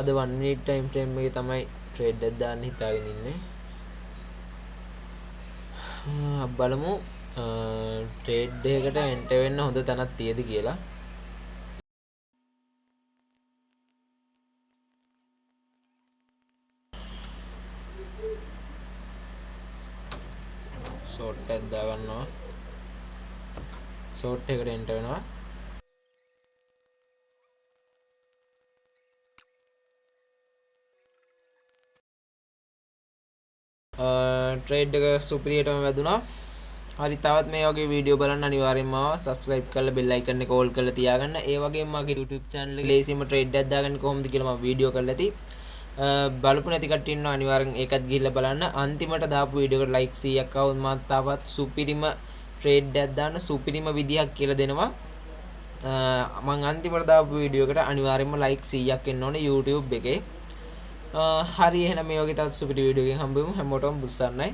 අද 1 minute time frame එකේ තමයි ට්‍රේඩ් එකක් දාන්න හිතාගෙන ඉන්නේ. අපි බලමු ට්‍රේඩ් එකකට එන්ටර් වෙන්න හොඳ තැනක් තියෙද කියලා. ෂෝට් එකක් දාගන්නවා. ෂෝට් එකට එන්ටර් වෙනවා. ට්‍රේඩ් එක සුපිරියටම වැදුනා. හරි, තවත් මේ වගේ වීඩියෝ බලන්න අනිවාර්යෙන්ම ආව සබ්ස්ක්‍රයිබ් කරලා බෙල් අයිකන් එක ඕල් කරලා තියාගන්න. ඒ වගේම මගේ YouTube channel එකේ ලේසියෙන්ම ට්‍රේඩ් එකක් දාගන්න කොහොමද කියලා මම වීඩියෝ කරලා ඇති. බලපු නැති කට්ටිය ඉන්නවා අනිවාර්යෙන් ඒකත් ගිහිල්ලා බලන්න. අන්තිමට දාපු වීඩියෝ එකට ලයික් 100ක් ආවොත් මම තවත් සුපිරිම ට්‍රේඩ් එකක් දාන්න සුපිරිම විදිහක් කියලා දෙනවා. මං අන්තිමට දාපු වීඩියෝ එකට අනිවාර්යෙන්ම ලයික් 100ක් එන්න ඕනේ YouTube එකේ. හරි, එහෙනම් මේ වගේ තවත් සුපිරි වීඩියෝ එකකින් හම්බ වෙමු. හැමෝටම බුස්සන්නයි.